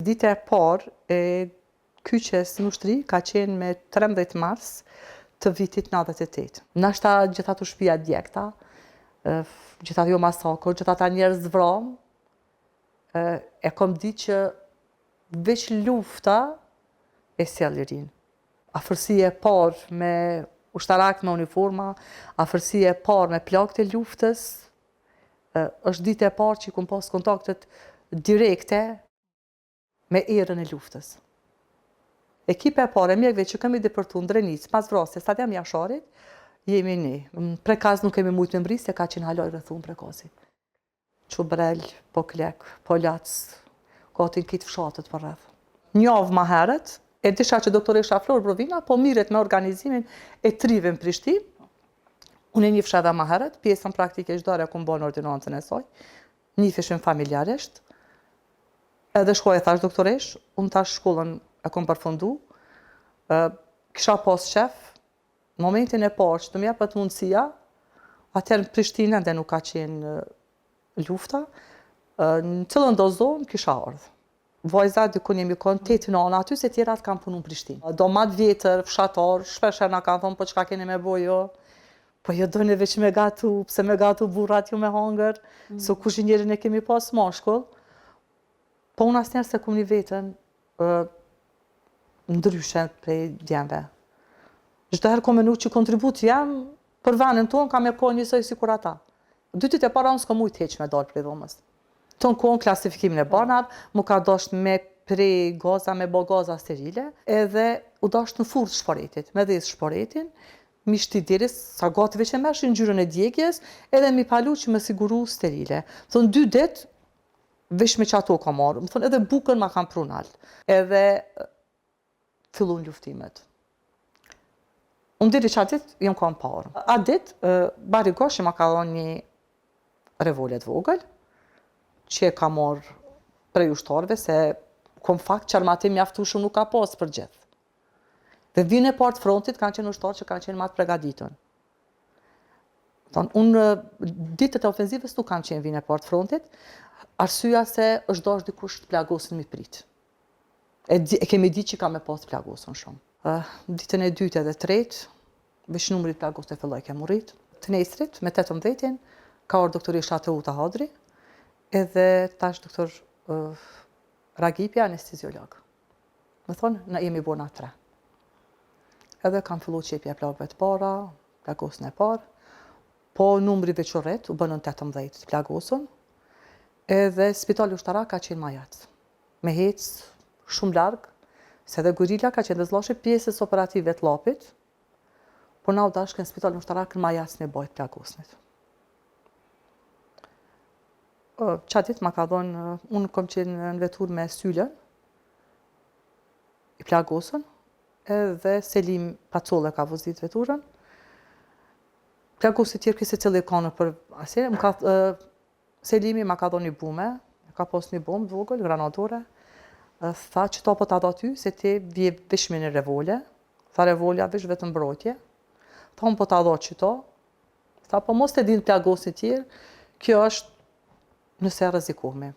Dita e parë e kyçjes në ushtri ka qenë me 13 mars të vitit 98. Nashta gjithë ato shpia djegta, gjithë ajo masakër, gjithë ata njerëz vramë, e kom dit që veç lufta e sjell lirinë. Afërsia e parë me ushtarak me uniforma, afërsia e parë me plagët e luftës, është dita e parë që i kom pas kontaktet direkte me erën e luftës. Ekipa e parë e mjekëve që kemi depërtu në Drenicë pas vrasjes së Adem Jasharit, jemi ne. Në Prekaz nuk kemi mujtë me mbrri se ka qenë hala i rrethun Prekazi. Çubrel, Poklek, Polac, gati në krejt fshatet përreth. Një javë ma herët, e disha që doktoresha Flor Brovina po mirret me organizimin e t'rive në Prishtinë. Unë e njifsha edhe ma herët, pjesën praktike çdo herë e kom bo në ordinancën e saj. Njifeshim familjarisht. Edhe shkoj e thash doktoresh, unë tash shkollën e kom përfundu, kisha pas qef, Në momentin e parë që të më jepet mundësia, atëherë në Prishtinë ende nuk ka qenë lufta, në cilën do zonë kisha ardhë. Vajza, dikun jemi konë tetë nana aty, se tjerat kanë punu në Prishtinë. Do ma të vjetër, fshatar, shpeshherë na kanë thonë, po çka keni me bo jo, po jo doni veç me gatu, pse me gatu burrat ju me hangër, mm. se kuzhinierin e kemi pas mashkull. Po unë asnjëherë s'e kom ni veten, ndryshe prej djemve. Çdo herë kom menu që kontributi jem për vendin tonë ka me konë njësoj sikur ata. Dy ditë e para unë s'kom mujtë hiç me dalë prej dhomës. Tonë kohën klasifikimin e barnave, m'u ka dasht me pre gaza, me bo gaza sterile, edhe u dasht në furrë të shporetit, me dhez shporetin, mi shti deri sa gati veç e merrshin ngjyrën e djegies, edhe mi palu që me siguru sterile. Thonë dy ditë Veç me qato kam marrë, me thonë edhe bukën ma kanë pru nalt. Edhe fillun luftimet. Unë deri qatë ditë jam kanë pa armë. Atë ditë, Bari Goshi ma ka dhonë një revole të vogël, që e ka marrë prej ushtarëve, se kom fakt që armatim mjaftueshëm nuk ka pas për gjithë. Dhe vijën e parë të frontit kanë qenë ushtarë që kanë qenë ma të pregaditun. Thonë, unë ditët e ofenzivës nuk kam qenë vijën e parë të frontit, arsyeja se është dashtë dikush të plagosun mi prit. E, e kemi di që ka me pas të plagosun shumë. Uh, ditën e dytë edhe tretë, veç numri të plagosun e fillojke m'u rrit. Të nesrit, me 18-in, ka ardhë doktoresha Teuta Hadri, edhe tash doktor uh, Ragipi, anesteziolog. Me thonë, na jemi bo na tre. Edhe kam fillu qepja e plagëve të para, plagosjen e parë, po numri veç u rrit, u bënë 18 të plagosun, edhe spitali ushtarak ka qenë Majac. Me hec shumë larg, se edhe guerila ka qenë dhe zlashe pjesës operative të Llapit, po na u dashke në spitalin ushtarak në Majac me bajt plagosnit. Qatë ditë ma ka dhonë, unë kom qenë në veturë me Sylën, i plagosun, edhe Selim Pacolle ka vozit veturën. Plagosit tjerë këse cili ka në për asire, më ka, Selimi ma ka dhonë një bume, ka pos një bombë vogël, granatore, tha që to po ta do ty, se ti vje veç me një revole, tha revolja veç vetëm mbrojtje, tha unë po ta do që to, Tha, po mos të dinë plagosnit tjerë, kjo është nëse rrezikohemi.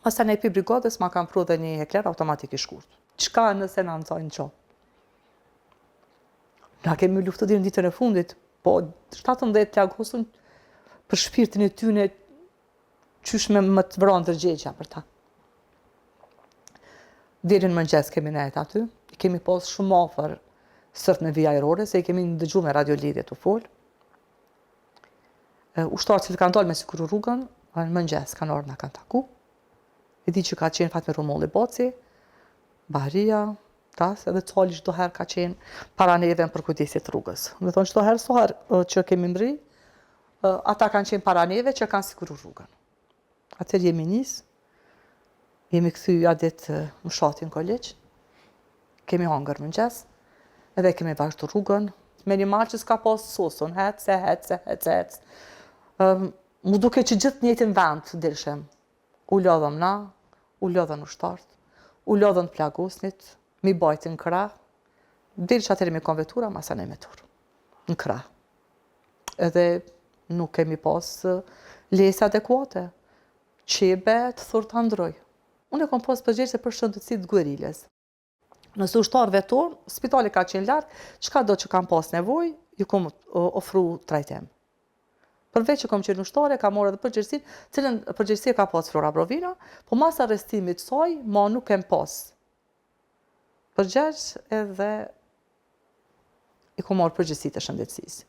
Masanej pi brigadës ma kanë pru dhe një hekler automatik i shkurt. Çka nëse na nxojnë qo? Na kemi luftu deri në ditën e fundit, po 17 plagosun për shpirtin e tyne qysh me më të vra ndërgjegja për ta. Deri në mëngjes kemi nejt aty, i kemi pas shumë afër sërt me vija ajrore, se i kemi ndëgju me radio lidhje tu fol. Ushtarët që kanë dalë me siguru rrugën, në mëngjes kanë ardhë na kanë taku. E di që ka qenë Fatmir Humolli Baci, Bahria, tas, edhe Cali çdo herë ka qenë para neve në përkujdesje të rrugës. Me thonë çdo herë, sa herë që kemi mri, Ata kanë qenë para neve që kanë siguru rrugën. Atëherë jemi nis, jemi kthy atë ditë në fshatin Koliq, kemi hangër mëngjes, edhe kemi vazhdu rrugën, me një mal që s'ka pas sosun, hec, hec, hec, hec. Mu duke që gjithë njëjtin vend dilshim. U lodhëm na, u lodhën ushtarët, u lodhën të plagosnit, mi bajtë në krah, deri që atëherë mi kon vetura, masanej me turë, në krah. Edhe nuk kemi pas lesë adekuate. Qebe të thurta ndroj. Unë e kom pas përgjegjëse për shëndetësi të guerilës. Nëse ushtarëve tonë, spitali ka qenë larg, çka do që kanë pas nevojë, ju kom ofru trajtim. Përveç që kom qenë ushtare, kam marrë edhe përgjegjësinë, cilën përgjegjësi e ka pas Flora Brovina, po mas arrestimit saj, ma nuk kem pas përgjegjës edhe i kom marrë përgjegjësitë e shëndetësisë.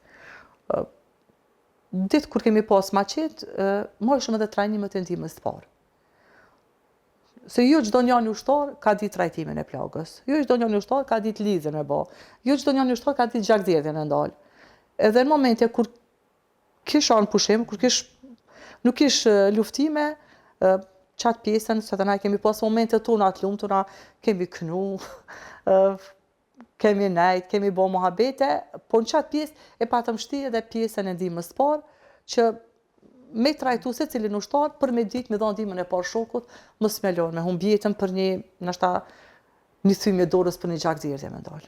Ditë kur kemi pas ma qetë, majshëm edhe trajnimet e ndihmës të parë. Se jo çdo njani ushtar ka ditë trajtimin e plagës, jo çdo njani ushtar ka ditë lidhjen me bo, jo çdo njani ushtar ka ditë gjakderdhjen me ndalë. Edhe në momente kur kish në pushim, kur kish, nuk kish luftime, qatë pjesën, se edhe na kemi pas momente tona të lumtuna, kemi knu, kemi nejt, kemi bo muhabete, po në qatë pjesë e patëm shti edhe pjesën e ndihmës së parë, që me trajtu secilin ushtar për me ditë me dhonë ndihmën e parë shokut, mos me lonë, me humb jetën për një, nashta, një thymje dorës për një gjakderdhje me ndalë.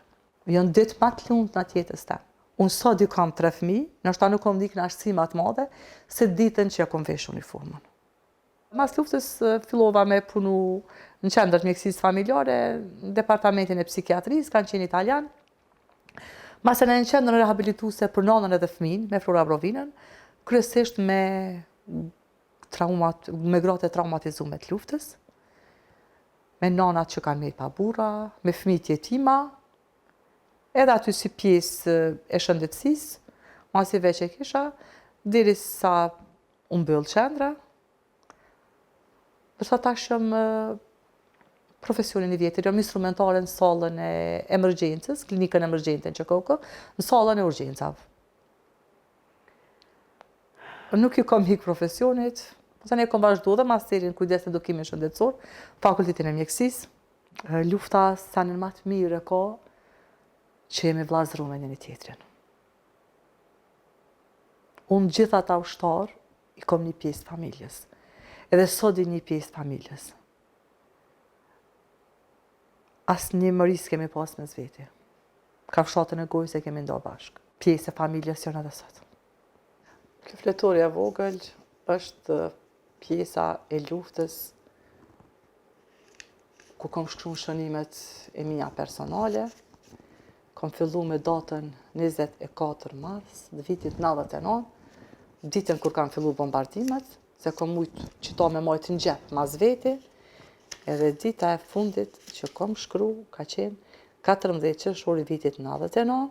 Janë ditë ma të lumtuna të jetës tem. Unë sot i kam tre fëmijë, nashta nuk kom ndi knaqësi ma të madhe, se ditën që ja kom vesh uniformën. Mas luftës fillova me punu në qendër të mjekësisë familjare, në departamentin e psikiatrisë, kanë qenë italian. Masanej në qendrën rehabilituese për nanën edhe fëmijën, me Flora Brovinën, kryesisht me traumat, me gratë e traumatizume të luftës, me nanat që kanë met pa burra, me fëmijët jetima, edhe aty si pjesë e shëndetësisë, masi veç e kisha, derisa u mbyll qendra, ndërsa tash jam profesionin e vjetër, jam instrumentare në sallën e emergjencës, klinikën emergjente në QKUK, në sallën e urgjencave. Nuk i kom hik profesionit, po tani e kom vazhdu dhe masterin kujdes në edukimin shëndetësor, fakultetin e mjekësisë. Lufta senin ma të mirë e ka që jemi vllazëru me njëni tjetrin. Unë gjithë ata ushtarë i kom një pjesë të familjes. Edhe sot i një pjesë të familjes. Asnjë mëri s'kemi pas mes veti. Kafshatën e gojës e kemi nda bashkë. Pjesë e familjes janë edhe sot. Kjo fletorja e vogël është pjesa e luftës ku kom shkru shënimet e mia personale. Kom fillu me datën 24 mars të vitit 99, ditën kur kanë fillu bombardimet, se kom mujtë qëta me majtë në xhep mas veti, edhe dita e fundit që kom shkru ka qenë 14 qershori vitit 99.